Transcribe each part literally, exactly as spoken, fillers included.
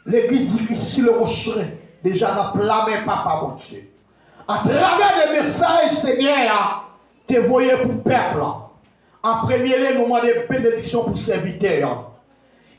Legliz di Kris sou le woche, deja nan pla men Papa Bondye. Atravè de mesaj Senyè a te voye pou pèp lan, an premye lye, nou mande benediksyon pou sèvitè an.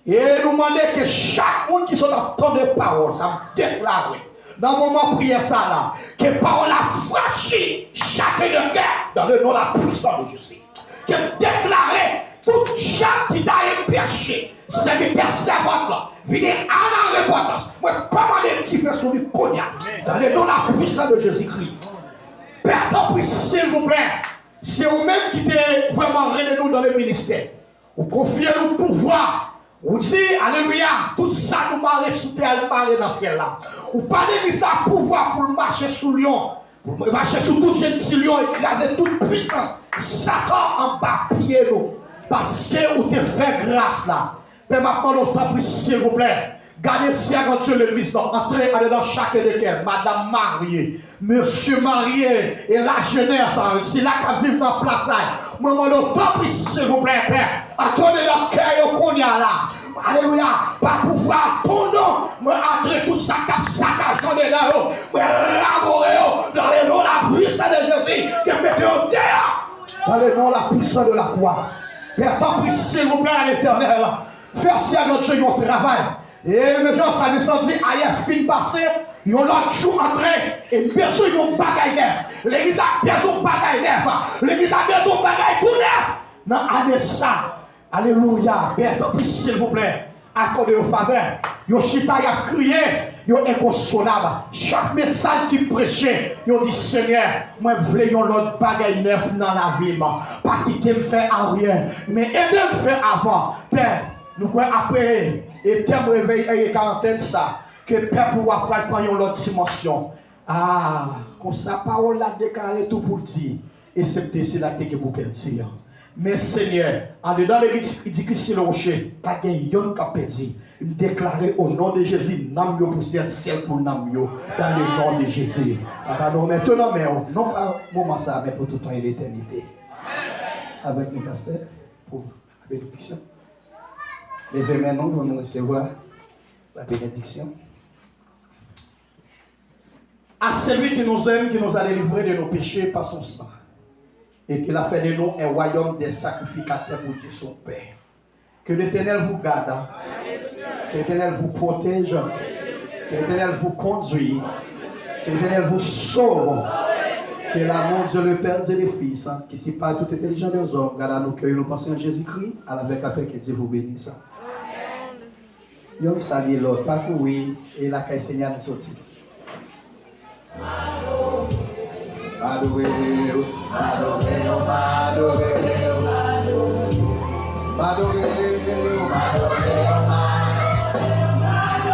E nou mande ke chak moun ki sot ap tande pawòl sa, m deklare, nan moman priyè sa la, ke pawòl la franchi chak de kè, dans le nom la puissant de Jésus. Ke m deklare tout chat ki ta enpeche sèvitè sèvant lan vini a la repantans. Mwen kòmande dife sou li kounye a. Dans le nom la puissant de Jésus-Christ. Pè, tanpri, silvouplè, se ou menm ki te vrèman rele nou dans le ministère. Ou konfye nou pouvwa. Ou di, alelouya, tout sa nou mare sou tè a, li mare nan syèl la. Ou ba legliz la pouvwa pou l mache sou lyon. Pou l mache sou tout jenti lyon e kraze tout pwisans Satan anba pye nou. Paske ou te fè gras la. Pè, m ap mande w, tanpri, silvouplè, gade si a Bondye legliz la antre andedan chak de kè, madanm marye, mesye marye, e lajenès, sila k ap viv nan plas la. Mwen mande w, tanpri, silvouplè, Pè, antre andedan kè yo kounye a la. Alelouya. Pa pouvwa a ton non, mwen antre tout sa k ap sakaje andedan yo. Mwen rabore yo dans le nom la puissant de Jésus. Ke mete yo deyò dans le nom la puissant de la croix. Pè, tanpri, silvouplè, Letènèl, fè sèvant yo yon travay. E men jan Samis lan di, ayè fin pase, yon lòt jou antre, e bezwen yon bagay nèf. Legliz la bezwen yon bagay nèf. Legliz la bezwen yon bagay tou nèf. Nan ane sa, alelouya, Pè, tanpri, silvouplè, akòde yo favè. Yo chita, y ap kriye, yo enkonsolab. Chak mesaj ki preche, yo di, Senyè, mwen vle yon lòt bagay nèf nan lavi m. Pa kite m fè aryè, men ede m fè avan. Pè, nou kwè apre e tèm revèy e karantèn sa, ke pèp ou a pral pran yon lòt dimansyon. A, konsa pawòl la deklare tou pou l di, esepte sila ki te gen pou pèdi an. Men Senyè, andedan legliz di Kris sou le woche, pa gen yonn k ap pèdi. M deklare o non de Jezi, nanm yo pou syèl, syèl pou nanm yo, dans le nom de Jésus. Papa, nou remèt yo nan men w, non pa moman sa a, men pou tout tan e letènite. Avèk nou, pastè, pou la bénédiction. Leve men nou pou nou resevwa la bénédiction. À celui qui nous aime, qui nous a délivrés de nos péchés par son sang, et qu'il a fait de nous un royaume de sacrificateurs pour Dieu son Père. Que l'Éternel vous garde, que l'Éternel vous protège, que l'Éternel vous conduit, que l'Éternel vous sauve, que l'amour de Dieu le Père et le Fils, qui sépare toute intelligence des hommes, garde à nos cœurs et nos pensées en Jésus-Christ, avec la paix que Dieu vous bénisse. Yonn salye lòt, pa kouri, e lakay Senyè a nou soti. M adore w, m adore w, m adore w. M adore w, m adore w,